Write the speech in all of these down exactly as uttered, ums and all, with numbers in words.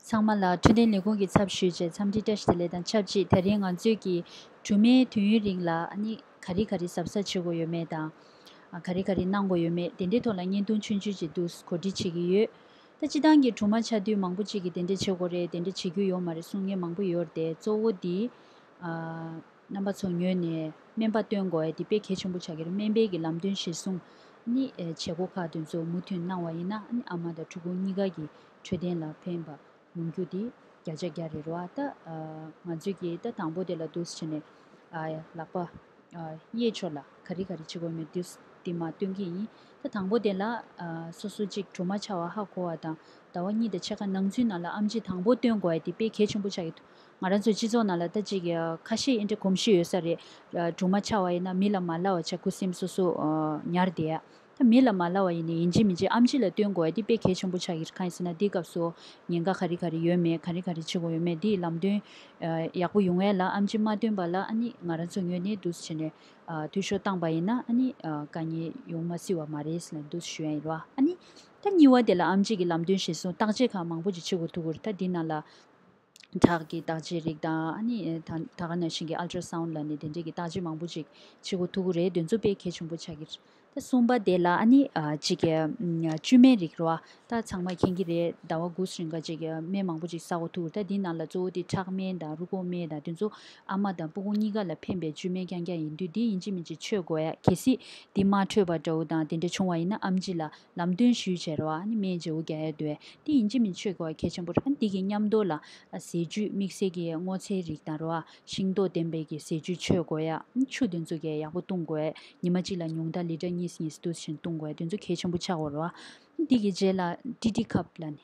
ཚང་མ་ལ་འཕྲོད་བསྟེན་ལས་ཁུངས་ཀྱི་ཚབ་ཞུས་བྱས་འཚམས་འདྲི་བཀྲ་ཤིས་བདེ་ལེགས་དང་ཆབས་ཅིག་དེ་རིང་ང་ཚོས་ཀྱི་སྦྲུམ་མའི་དུས་ཡུན་རིང་ལ་ཨ་ནི་ག་རེ་ག་རེ་གཟབ་གཟབ་བྱེད་དགོས་ཡོད་མེད་དང་། ཨ་ག་རེ་ག་རེ་གནང་དགོས་ཡོད་མེད་དེ་འདྲའི་ཐོག་ལ་བརྙན་ཐུང་ཆུང་ཆུང་ཅིག་འདུག་གོ་སྒྲིག་བྱེད་ཀྱི་ཡོད། ད་སྤྱིར་བཏང་གི་སྦྲུམ་མ་ཆགས་དུས་མང་པོ་ཅིག་གིས་དེ་འདྲ་བྱེད་དགོས་རེད། དེ་འདྲ་བྱེད་རྒྱུ་ཡོད་མ་རེད་གསུང་མཁན་མང་པོ་ཡོད་རེད་དེ། གཙོ་བོ་འདི་ཨ་རྣམ་པ་ཚོ་ངོས་ནས་སྨན་པ་སྟོན་དགོས་ཡ་དེ་དཔེ་གལ་ཆེན་པོ་ཆགས་ཀྱི་རེད། སྨན་པའི་གི་ལམ་སྟོན་གཞིར་བཟུང་ནི་ཨེ་བྱེད་སྒོ་ཁག་དེ་ཚོ་མུ་མཐུད་གནང་བ་ཡིན་ན་ཨ་ནི་ཨ་མ་དང་ཕྲུ་གུ་གཉིས་ཀ་གི་འཕྲོད་བསྟེན་ལ་ཕན་པ་ཡོང་རྒྱུ་དེ་བརྒྱ་ཆ་བརྒྱ་རེད་རོ། ཨ་ད་ཨ་ང་ཚོས་ཀྱིས་ད་དང་པོ་དེ་ལ་འདུག་སེ་བྱས་ནས་ཨ་ལག་པ་ཨ་གཡས་ཕྱོགས་ལ་ག་རེ་ག་རེ་བྱེད་དགོས་མེད་འདུག་སེ་དེ་མར་སྟོན་གྱི་ཡིན། ད་དང་པོ་དེ་ལ་ཨ་སོ་སོ་གཅིག་སྦྲུམ་མ་ཆགས་པ་ཧ་གོ་བ་དང་ཟླ་བ་གཉིས་དང་ཕྱེད་ཀ་ནང་ཚུད་ནང་ལ་ཨེམ་ཆི་དང་པོ་སྟོན་དགོས་ཡ་དེ་དཔེ་གལ་ཆེན་པོ་ཆགས་ཀྱི་འདུག་ང་རང་ཚོའི་སྤྱི་ཚོགས་ནང་ལ་ད་ཅིག་ཁ་ཤས་ཨེ་འདྲ་གོམས་གཤིས་ཡོད་ས་རེད། སྦྲུམ་མ་ཆགས་པ་ཡིན་ན་མི་ལ་མ་ལབ་པ་བྱས་ཁུ་སིམ་སོ་སོ་ཉར་བསྡད་ཡ། ད་མི་ལ་མ་ལབ་པ་ཡིན་ནའི་ཡིན་གཅིག་མིན་གཅིག་ཨེམ་ཆི་ལ་སྟོན་དགོས་ཡ་དེ་དཔེ་གལ་ཆེན་པོ་ཆགས་ཀྱི་རེད། གང་ཡིན་ཟེར་ན་འདི་སྐབས་སུ་ཉེན་ཁ་ག་རེ་ག་རེ་ཡོད་མེད་ག་རེ་ག་རེ་བྱེད་དགོས་ཡོད་མེད་དེའི་ལམ་སྟོན་ཡག་པོ་ཡོང་ཡ་ལ་ཨེམ་ཆི་མ་སྟོན་པ་ལ་ཨ་ནི་ང་རང་ཚོ་ངོས་ནས་འདུག་སེ་བྱས་ནས་འཐུས་ཤོར་བཏང་པ་ཡིན་ན་ཨ་ནི་དཀའ་ངལ་ཡོང་མ་སྲིད་པ་མ་རེད་ཟེར་ནས་འདུག་སེ་ཞུ་ཡ་ཡིན་རོ། ཨ་ནི་ད་གཉིས་པ་དེ་ལ་ཨེམ་ཆི་གི་ལམ་སྟོན་གཞིར་བཟུང་བརྟག་དཔྱད་ཁག་མང་པོ་ཅིག་བྱེད་དགོས་ཐུག་གི་རེད། ད་འདི་ནང་ལ། ཁྲག་གི་བརྟག་དཔྱད་རིགས་དང་ཨ་ནི་ད་ད་ག་ནང་བཞིན་གྱི་ཨལ་ཊ་ར་སའུན་ཌི་ལབ་ནས་དེ་འདྲས་ཀྱི་བརྟག་དཔྱད་མང་པོ་ཅིག་བྱེད་དགོས་ཐུག་གི་རེད། དེ་ཚོ་དཔེ་གལ་ཆེན་པོ་ཆགས་ཀྱི་རེད། ད་གསུམ་པ་དེ་ལ་ཨ་ནི་ཅིག་གི་བཅུད་སྨན་རིགས་རོ། ད་ཚང་མ་མཁྱེན་གྱི་རེད། ཟླ་བ་དགུ་རིང་ག་ཅིག་སྨན་མང་པོ་ཅིག་ཟ་དགོས་ཐུག་གི་རེད། ད་འདི་ནང་ལ་གཙོ་བོ་དེ་ཁྲག་སྨན་དང་རུས་ཁོག་སྨན་དང་དེ་ཚོ་ཨ་མ་དང་ཕྲུ་གུ་གཉིས་ཀ་ལ་ཕན་པའི་བཅུད་སྨན་རྐྱང་རྐྱང་ཡིན་དུས་འདི་ཡིན་གཅིག་མིན་གཅིག་མཆོད་དགོས་ཡ། གལ་སྲིད་འདི་མ་འཕྲོད་པ་འདྲ་བོ་དང་དེ་འདྲ་བྱུང་བ་ཡིན་ན་ཨེམ་ཆི་ལ་ལམ་སྟོན་ཞུས་བྱས་རོ། ཨ་ནི་སྨན་བརྗེ་པོ་རྒྱག་ཡ་འདུག་གས། དེ་ཡིན་གཅིག་མིན་གཅིག་མཆོད་དགོས་པ་གལ་ཆེན་པོ་རེད། ཨ་ནི་དེ་གི་མཉམ་དུ་ལ་ཟས་བཅུད་དམིགས་བསལ་གྱི་སྔོ་ཚལ་རིགས་དང་རོ། ཤིང་ཏོག་ལྡན་པའི་གི་ཟས་བཅུད་མཆོད་དགོས་ཡ། ཨ་ནི་ཆུ་དེ་ཚོ་གས་ཡག་པོ་བཏུང་དགོས་ཡ། ཉི་མ་གཅིག་ལ་ཉུང་མཐའ་ལི་ཊར་གཉིས་གཉིས་འདུག་སེ་བཏུང་དགོས་ཡ། དེ་ཚོ་གལ་ཆེན་པོ་ཆགས་ཡོད་རོ། ཨ་ནི་དེ་གི་རྗེས་ལ་ཊི་ཊི་ཁབ་ལབ་ནས་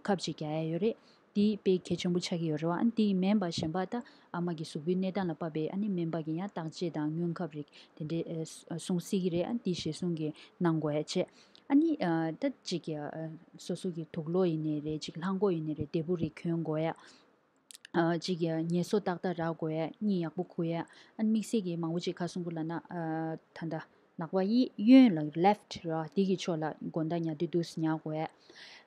ཁབ་ཅིག་རྒྱག་ཡ་ཡོད་རེད། དེ་དཔེ་གལ་ཆེན་པོ་ཆགས་ཀྱི་ཡོད་རེད་བ། ཨ་ནི་དེ་མིན་པ་གཞན་པ་ད་ཨ་མ་གི་གཟུགས་པོའི་གནས་སྟངས་ལ་དཔག་པའི་ཨ་ནི་སྨན་པ་གི་ཡང་བརྟག་དཔྱད་དང་སྔོན་ཁབ་རིགས་དེ་འདྲའི་ཨ་གསུང་སྲིད་ཀྱི་རེད། ཨ་ནི་དེ་གཞིར་བཟུང་གི་གནང་དགོས་ཡ་བྱས། ཨ་ནི་ཨ་ད་ཅིག་གི་ཨ་སོ་སོ་གི་དུག་ལོག་ཡིན་ནའི་རེད། ཅིག་ལྷམ་གོག་ཡིན་ནའི་རེད། བདེ་པོ་རིགས་གྱོན་དགོས་ཡ། ཨ་ཅིག་གི་ངལ་གསོ་ཏག་ཏག་རག་དགོས་ཡ། གཉིད་ཡག་པོ་ཁུག་ཡ། ཨ་ནི་དམིགས་བསལ་གྱི་མང་པོ་ཅིག་ག་གསུང་གི་ལབ་ན་ཨ་ད་ལྟ། ལག་པ་གཡས་གཡོན་ལ་ལེཕ་ཊི་ར་དེ་གི་ཕྱོགས་ལ་དགོང་དག་ཉལ་དུས་འདུག་སེ་ཉལ་དགོས།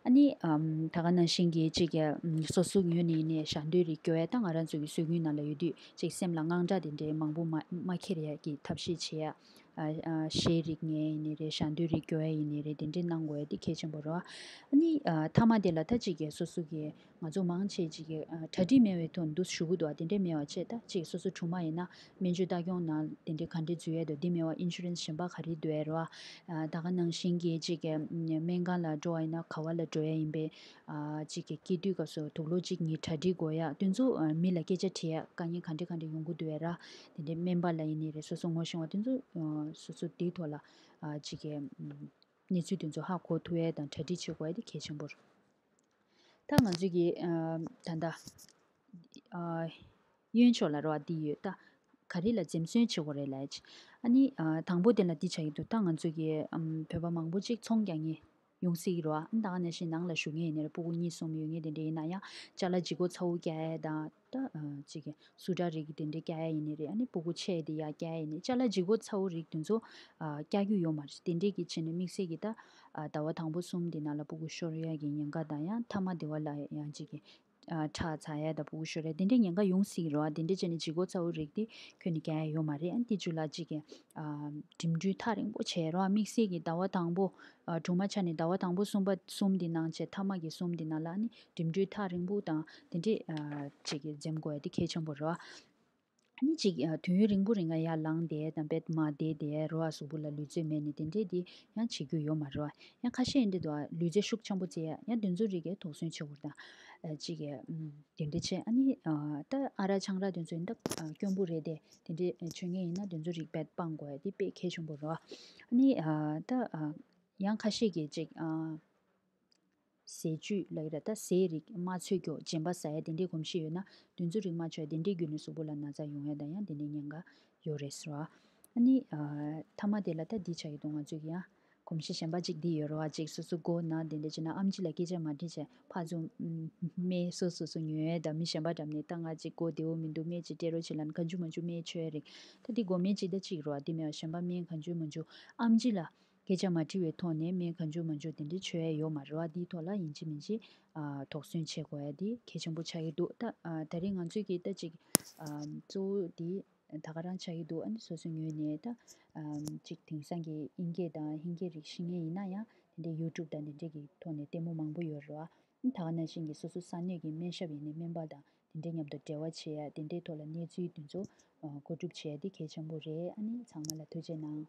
ཨ་ནི་ཨམ་ད་ག་ནང་བཞིན་གྱི་ཅིག་གི་ཨམ་སོ་སོ་ངོས་ནས་ནས་ཞལ་འདོན་རིགས་རྒྱོབ་ཡ། ད་ང་རང་ཚོ་གི་སྲོལ་རྒྱུན་ནང་ལ་ཡོད་དུས་ཅིག་སེམས་ལ་དངངས་སྐྲག་དེ་འདྲའི་མང་པོ་མ་མ་འཁྱེར་ཡ་གི་ཐབས་ཤེས་བྱེད་ཡ། ཨ་ཨ་གཞས་རིགས་ཉན་ཡིན་ནའི་རེད། ཞལ་འདོན་རིགས་རྒྱོབ་ཡ་ཡིན་ནའི་རེད། དེ་འདྲའི་གནང་དགོས་ཡ་དེ་གལ་ཆེན་པོ་རེད། ཨ་ནི་ཨ་མཐའ་མ་དེ་ལ་ད་ཅིག་གི་སོ་སོ་གི་ང་ཚོ་མང་ཆེ་ཅིག་གི་ཨ་གྲ་སྒྲིག་མེད་པའི་ཐོག་འདུག་ཞུ་གི་འདུག་ཨ་དེ་འདྲས་མེད་པ་བྱས། ད་ཅིག་སོ་སོ་སྦྲུམ་མ་ཡིན་ན་སྨན་བཅོས་ལྟ་སྐྱོང་ནང་དེ་འདྲས་ག་འདྲས་འཛུལ་ཡས་འདུག་དེ་མེད་པ་ཨིན་ཤུ་རན་སི་གཞན་པ་ག་རེ་འདུག་ཨེ་རེད་བ། ཨ་ད་ག་ནང་བཞིན་གྱི་ཅིག་གི་སྨན་ཁང་ལ་འགྲོ་བ་ཡིན་ན་ག་བ་ལ་འགྲོ་ཡས་ཡིན་པས། ཨ་ཅིག་གི་སྐྱེ་དུས་སྐབས་སུ་དུག་ལོག་གཅིག་གཉིས་གྲ་སྒྲིག་དགོས་ཡ། དེ་ཚོ་ཨ་མི་ལ་སྐད་ཆ་དྲི་ཡ། དཀའ་ངལ་ག་འདྲས་ག་འདྲས་ཡོང་གི་འདུག་ཨེ་ར། དེ་འདྲས་སྨན་པ་ལ་ཡིན་ནའི་རེད། སོ་སོ་ངོ་ཤེས་པ་དེ་ཚོ་ཨ་སོ་སོ་དེའི་ཐོག་ལ་ཨ་ཅིག་གི་གནས་ཚུལ་དེ་ཚོ་ཧ་གོ་ཐུབ་ཡས་དང་གྲ་སྒྲིག་བྱེད་དགོས་ཡས་དེ་གལ་ཆེན་པོ་རེད། ད་ང་ཚོས་ཀྱི་ཨ་ད་ལྟ་ཨ་གཡོན་ཕྱོགས་ལ་རེད་བ་འདི་ཡོད། ད་ག་རེ་ལ་འཛེམ་ཟོན་བྱེད་དགོས་རེད་ལབ་ཡ་ཅིག་ཨ་ནི་ཨ་དང་པོ་དེ་ལ་འདི་ཆགས་ཀྱི་འདུག་ད་ང་ཚོས་ཀྱི་ཨམ་བོད་པ་མང་པོ་ཅིག་ཚོང་རྒྱག་མཁན་ཡོང་སྲིད་ཀྱི་རེད་བ། ཨ་ནི་ད་ག་ནང་བཞིན་ནང་ལ་བཞུགས་མཁན་ཡིན་ནའི་རེད། སྤུ་གུ་གཉིས་གསུམ་ཡོད་མཁན་དེ་འདྲ་ཡིན་ན་ཡང་ཅ་ལག་ལྗིད་ཁོག་ཚ་བོ་རྒྱག་ཡས་དང་། ད་ཨ་ཅིག་གི་སུ་ཊར་རིགས་དེ་འདྲ་རྒྱག་ཡས་ཡིན་ནའི་རེད། ཨ་ནི་སྤུ་གུ་ཆེ་དེ་ཡར་རྒྱག་ཡས་ཡིན་ནའི་ཅ་ལག་ལྗིད་ཁོག་ཚ་བོ་རིགས་དེ་ཚོ་ཨ་རྒྱག་རྒྱུ་ཡོད་མ་རེད། དེ་འདྲས་ཀྱི་བྱས་ནས་དམིགས་བསལ་གྱི་ད་ཨ་ཟླ་བ་དང་པོ་གསུམ་དེ་ནང་ལ་སྤུ་གུ་ཤོར་ཡས་ཀྱི་ཉེན་ཁ་དང་། ཡང་མཐའ་མ་དེ་བ་ལ་ཡང་ཅིག་གི་ཨ་ཁྲག་འཛག་ཡས་དང་སྤུ་གུ་ཤོར་ཡས་དེ་འདྲའི་ཉེན་ཁ་ཡོང་སྲིད་ཀྱི་རེད་བ། དེ་འདྲས་བྱས་ནས་ལྗིད་ཁོག་ཚ་བོ་རིགས་དེ་ཁྱོན་ནས་རྒྱག་ཡས་ཡོད་མ་རེད། ཨ་ནི་དེ་རྒྱུ་ལ་ཅིག་གི་ཨ་འགྲིམ་འགྲུལ་ཐག་རིང་པོ་བྱས་རེད་བ། དམིགས་བསལ་གྱི་ཟླ་བ་དང་པོ་ཨ་སྦྲུམ་མ་ཆགས་ནས་ཟླ་བ་དང་པོ་གསུམ་པ་གསུམ་དེ་ནང་བྱས་མཐའ་མ་གི་གསུམ་དེ་ནང་ལ་ཨ་ནི་འགྲིམ་འགྲུལ་ཐག་རིང་པོ་དང་དེ་འདྲས་ཨ་ཅིག་གི་འཛེམ་དགོས་ཡ་དེ་གལ་ཆེན་པོ་རེད་བ། ཨ་ནི་ཅིག་ཨ་དུས་ཡུན་རིང་པོ་རིང་ལ་ཡར་ལངས་བསྡད་དང་བེཌ་མར་བསྡད་བསྡད་རེད་བ། གཟུགས་པོ་ལ་ལུས་རྩལ་མེད་ནས་དེ་འདྲས་དེ་ཡང་བྱེད་རྒྱུ་ཡོད་མ་རེད་བ། ཡང་ཁ་ཤས་ཡིན་དུས་ལུས་རྩལ་ཤུགས་ཆེན་པོ་རྩེ་ཡ་ཡང་དེ་ཚོ་རིགས་ཀྱི་དོགས་ཟོན་བྱེད་དགོས་དང་། ཨ་ཅིག་གི་ཨམ་དེ་འདྲས་བྱས། ཨ་ནི་ཨ་ད་ཨ་རག་ཆང་རག་དེ་ཚོ་ཡིན་ད་ཨ་སྐྱོན་པོ་རེད་དེ། དེ་འདྲས་ཨ་མཆོད་མཁན་ཡིན་ན་དེ་ཚོ་རིགས་བེཌ་སྤང་དགོས་ཡ་དེ་དཔེ་གལ་ཆེན་པོ་རེད་བ། ཨ་ནི་ཨ་ད་ཨ་ཡང་ཁ་ཤས་ཀྱིས་ཅིག་ཨ། ཟས་བཅུད་ལབ་ཀྱི་རེད། ད་ཟས་རིགས་དམར་ཚོས་སྐྱོ་རྗེན་པ་ཟ་ཡ་དེ་འདྲའི་གོམས་གཤིས་ཡོད་ན་དེ་ཚོ་རིགས་མ་མཆོད་ཡ་དེ་འདྲའི་བརྒྱུད་ནས་གཟུགས་པོ་ལ་ན་ཚ་ཡོང་ཡ་དང་ཡང་དེ་འདྲའི་ཉེན་ཁ་ཡོད་རེད་ཟེར་བ། ཨ་ནི་ཨ་མཐའ་མ་དེ་ལ་ད་འདི་ཆགས་ཀྱི་འདུག་ང་ཚོས་ཀྱི་ཡང་གོམས་གཤིས་གཞན་པ་ཅིག་འདི་ཡོད་རེད་བ། ཅིག་སོ་སོ་མགོ་ན་དེ་འདྲ་བྱས་ན་ཨེམ་ཆི་ལ་སྐད་ཆ་མ་དྲིས་བྱས་ཕར་ཚུར་སྨན་སོ་སོ་སོ་ཉོ་ཡ་དང་མི་གཞན་པ་འགྲམ་ནས་ད་ང་ཅིག་མགོ་བདེ་བོ་མི་འདུག་སྨན་ཅིག་སྤྲད་རོགས་བྱེད་ལབ་ན་གང་བྱུང་མང་བྱུང་སྨན་མཆོད་ཡ་རེད། ད་འདི་མགོ་སྨན་ཅིག་ད་ཅིག་རེད་བ། འདི་མེད་པ་གཞན་པ་སྨན་གང་བྱུང་མང་བྱུང་ཨེམ་ཆི་ལ། སྐད་ཆ་མ་དྲིས་པའི་ཐོག་ནས་སྨན་གང་བྱུང་མང་བྱུང་དེ་འདྲ་མཆོད་ཡ་ཡོད་མ་རེད་བ། འདིའི་ཐོག་ལ་ཡིན་གཅིག་མིན་གཅིག་ཨ་དོགས་ཟོན་བྱེད་དགོས་ཡ་འདི་གལ་ཆེན་པོ་ཆགས་ཀྱི་འདུག་ད་ཨ་ད་རིང་ང་ཚོས་ཀྱིས་ད་ཅིག་ཨ་གཙོ་བོ་འདི་ད་ག་རང་ཆགས་ཀྱི་འདུག་ཨ་ནི་སོ་སོའི་ངོས་ནས་ད་ཨ་ཅིག་དེང་སང་གི་དབྱིན་སྐད་དང་ཧིན་སྐད་རིགས་ཤེས་མཁན་ཡིན་ན་ཡང་དེ་འདྲའི་ཡུ་ཊུབ་དང་དེ་འདྲའི་གི་ཐོག་ནས་ལྟད་མོ་མང་པོ་ཡོད་རེད་བ། ཨ་ནི་ད་ག་ནང་བཞིན་གྱི་སོ་སོ་ས་གནས་ཀྱི་སྨན་ཞབས་ཡིན་ནའི་སྨན་པ་དང་དེ་འདྲའི་མཉམ་དུ་འབྲེལ་བ་བྱེད་ཡ་དེ་འདྲའི་ཐོག་ལ་གནས་ཚུལ་དེ་ཚོ་ཨ་མགོ་སྒྲུབ་བྱེད་ཡ་དེ་གལ་ཆེན་པོ་རེད། ཨ་ནི་ཚང་མ་ལ་ཐུགས་རྗེ་གནང་།